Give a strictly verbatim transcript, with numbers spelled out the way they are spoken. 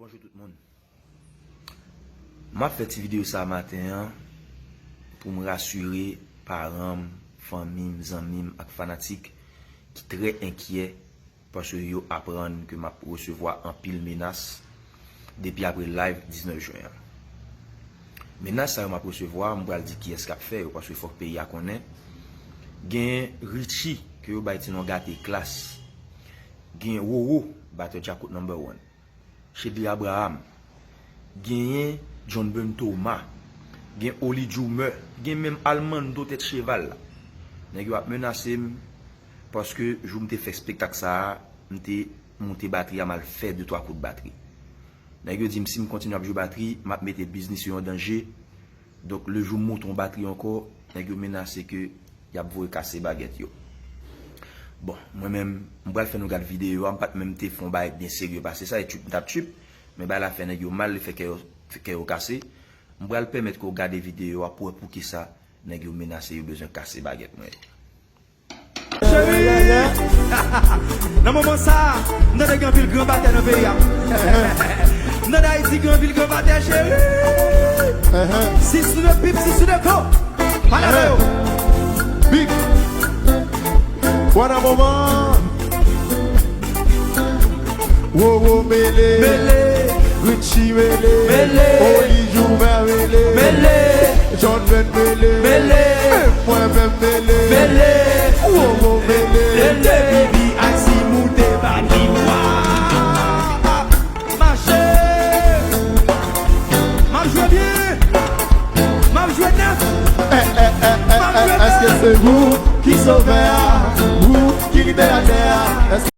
Bonjou tout moun. M ap fè ti videyo sa maten an pou m rasire paran m, fanmi m, zanmi m ak fanatik ki trè enkyè paske yo aprann ke m ap resevwa anpil menas depi apre live diznèf jen an. Menas sa yo m ap resevwa, m pral di kiyès k ap fè yo, paske fòk peyi a konnen. Gen Richie, ke yo bay ti non Gate Klas. Gen Roro, batè Djakout number one. Chedly Abraham. Genyen John Ben Thomas. Gen Oli Joomer. Gen menm Almando Tèt Cheval la. Nèg yo ap menase m paske jou m te fè espektak sa a, m te moute batri a, m al fè de twa kout batri. Nèg yo di m si m kontinye ap jwe batri, m ap mete biznis yo an danje. Donk, le jou m monte yon batri ankò, nèg yo menase ke y ap voye kase bagèt yo. Bon, mwen menm, m pral fè nou gad videyo a, m pa t menm te fè yon bagay byen serye pase sa, e tchip m t ap tchip, men bagay la fè nèg yo mal, li fè kè yo, fè kè yo kase. M pral pèmèt ke w gade videyo a pou w wè poukisa nèg yo menase yo bezwen kase bagèt mwen yo. Cheri! Nan moman sa, m tande gen anpil gran batè nan peyi a. M tande Ayiti gen anpil gran batè, cheri. Si sou de pip, si sou de ko. Pale avè yo. Big. What a moment. Wowo mele. Mele. Richie mele. Mele. Oli Joomer mele. Mele. John Ben mele. Mele. Mwen menm mele. Mele. Wowo mele. Mele. Bibi ak si moute pa ki wa. Mache. M ap jwe byen. M ap jwe nèf. M ap jwe nèf. Èske se ou ki sovè a? Ou ki libèratè a? Èske